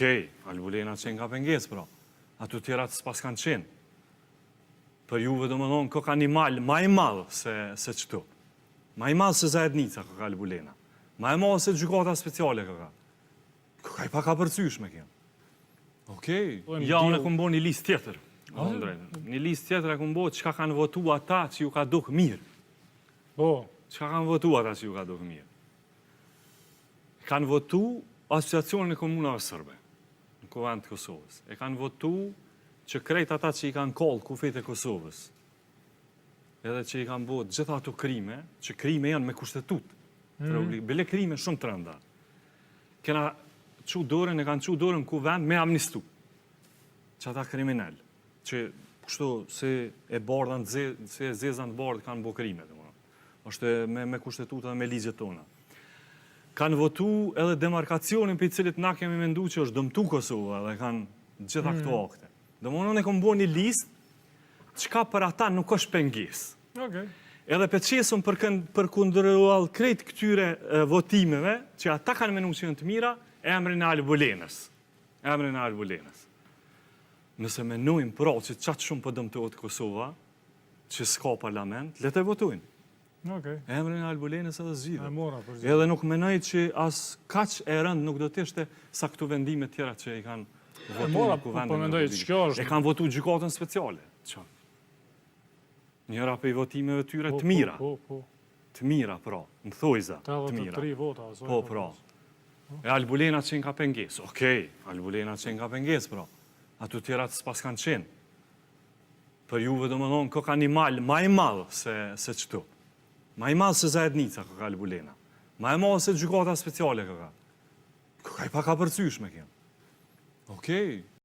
Okej, Albulena qenka pengesë, pra. Ato tjerat s'pas kanë qenë. Për juve domethonë, koka animal ma i madh se, se qëtu. Ma i madh se zajednica koka Albulena. Ma i madh se gjykata speciale koka. Koka i pakapërcyshme kjo. Okej, Po, ja unë e kum bo një listë tjetër. Një listë tjetër e kum bo çka kanë votu ata që ju ka duk mirë. Po. Çka kanë votu ata që ju ka duk mirë. Kanë votu Asociacionin e Komunave Sërbe në Kuvend të Kosovës. E kanë votu që krejt ata që i kanë kallë kufijtë e Kosovës, edhe që i kanë bo gjitha ato krime, që krime janë me kushtetutë, mm -hmm. bile krime shumë të rënda. Kena çu dorën, e kanë çu dorën në Kuvend me amnistu, që ata kriminel, që kështu si e bardha në ze, si e zeza në bardhë kanë bo krime, domethënë. është me, me kushtetuta dhe me ligjet tona. Kanë votu edhe demarkacionin për i cilit na kemi mendu që është dëmtu Kosova dhe kanë gjitha këto mm. akte. Domethënë unë e kom bo një listë, çka për ata nuk është pengesë. Okay. Edhe pe qesim për, kënd, për kundëruall krejt këtyre e, votimeve, që ata kanë menu që janë të mira, emrin e Albulenës. Emrin e Albulenës. Nëse menojmë pra që qatë shumë po dëmtohet Kosova, që s'ka parlament, le të votojnë. Okay. Emrin e Albulenës edhe zgjidhet. E mora për Edhe nuk menoj që as kaq e rëndë nuk do të ishte sa këto vendime tjera që i kanë votu mora, në kuvendin po e mendoj Republikës. që kjo është- E kanë votu gjykatën speciale. Qa? Njëra prej votimeve tyre Po, të mira. Po, po, Të mira, pra, në thojza, të mira. 83 vota. Po, pra. E Albulena qenka pengesë. Okej, Albulena qenka pengesë, pra. Ato tjerat s'pas kanë qenë. Për juve domethonë, koka animal ma i madh se, se qëtu. Ma i madh se zajednica koka Albulena. Ma i madh se gjykata speciale koka. Koka i pakapërcyshme kjo. Okej.